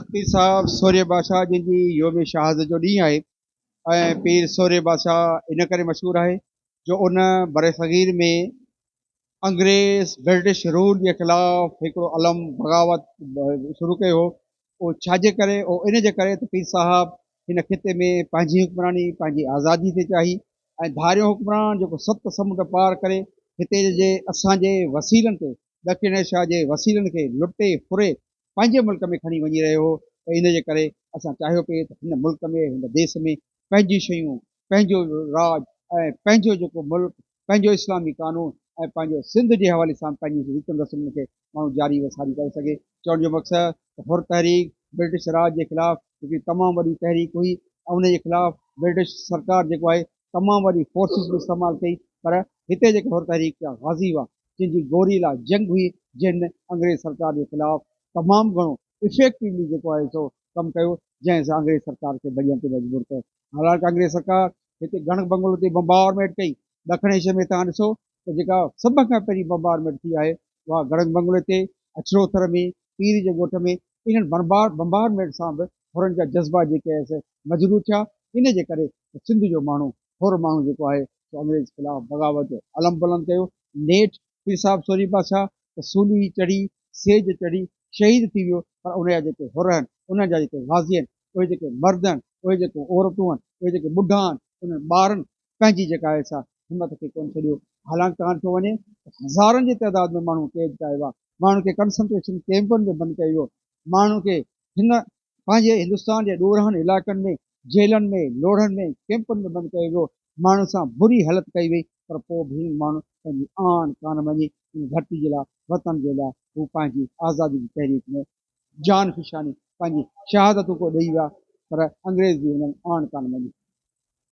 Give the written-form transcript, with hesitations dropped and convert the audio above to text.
پير صاحب سورهيه بادشاهه جن جي يوم شهادت جو ڏينهن آهي ۽ پير سورهيه بادشاهه ان ڪري مشهور آهي جو ان برصغير ۾ انگريز برٽش رول جي خلاف هڪڙو علم بغاوت شروع ڪيو هو. اهو ڇا جي ڪري؟ اهو ان جي ڪري ته پير صاحب هن خطي ۾ پنهنجي حڪمراني، پنهنجي آزادي ٿي چاهي ۽ ڌاريون حڪمران جيڪو ست سمنڊ پار ڪري هتي جي اسان جي وسيلن تي، ڏکڻ ايشيا جي وسيلن کي لٽي ڦري پنهنجي ملڪ ۾ کڻي وڃي رهيو هو ته ان جي ڪري اسان چاهيو پئي ته هن ملڪ ۾ هن ديس ۾ پنهنجون شيون، پنهنجو راڄ ۽ پنهنجو جيڪو ملڪ، پنهنجو اسلامي قانون ۽ پنهنجو سنڌ جي حوالي سان پنهنجي ريتن رسمن کي ماڻهو جاري و ساري ڪري سگهي. چوڻ جو مقصد ته حر تحريڪ برٽش راڄ جي خلاف هڪڙي تمام وڏي تحريڪ هئي ۽ ان جي خلاف برٽش سرڪار جيڪو آهي تمام وڏي فورسز به استعمال ڪئي پر هتي جيڪي حر تحريڪ جا غازي هئا جن جي گوريلا جنگ هئي جن انگريز سرڪار جي خلاف تمام گهڻو افيڪٽولي جيڪو آهي سو ڪم ڪيو جنهن سان انگريز سرڪار کي ڀڄڻ تي مجبور ڪيو. حالانڪه انگريز سرڪار هتي گڻڪ بنگلو تي بمبارمينٽ ڪئي. ڏکڻ ايشيا ۾ توهان ڏسو ته جيڪا سڀ کان پهرين بمبارمينٽ ٿي آهي اها گڻڪ بنگلي تي، اڇروٿر ۾، پير جي ڳوٺ ۾ انهن بمبارمينٽ سان به حرن جا جذبا جيڪي آهي سي مجروح ٿيا. ان جي ڪري ته سنڌ جو ماڻهو حر ماڻهو جيڪو آهي سو انگريز خلاف بغاوت جو علم بلند ڪيو. نيٺ پير صاحب سورهيه بادشاهه ته سولي چڙهي، سيج چڙهي شهيد ٿي ويو پر ان جا جيڪي حر آهن، انهن جا جيڪي غازي آهن، اهي جيڪي مرد آهن، اهي جيڪو عورتون آهن، اهي جيڪي ٻڍا آهن، انهن ٻارن پنهنجي جيڪا آهي سا همت کي ڪونه ڇڏيو. حالانڪ توهان ڏٺو وڃي ته هزارن جي تعداد ۾ ماڻهو قيد ڪيا ويا، ماڻهن کي ڪنسنٽريشن ڪئمپن ۾ بند ڪيو ويو، ماڻهن کي هن پنهنجي هندستان جي ڏورانهن علائقن ۾ جيلن ۾، لوڙهن ۾، ڪئمپن ۾ بند ڪيو ويو، ماڻهن سان بري هلت ڪئي وئي پر پوء به هنن ماڻهن پنهنجي آن ڪانه مڃي، هن ڌرتي جي لاء، وطن جي لاء هو پنهنجي آزادي جي تحريڪ ۾ جان فشاني پنهنجي شهادتون ڪو ڏئي ويا پر انگريز به هنن آڻ ڪانه مڃي.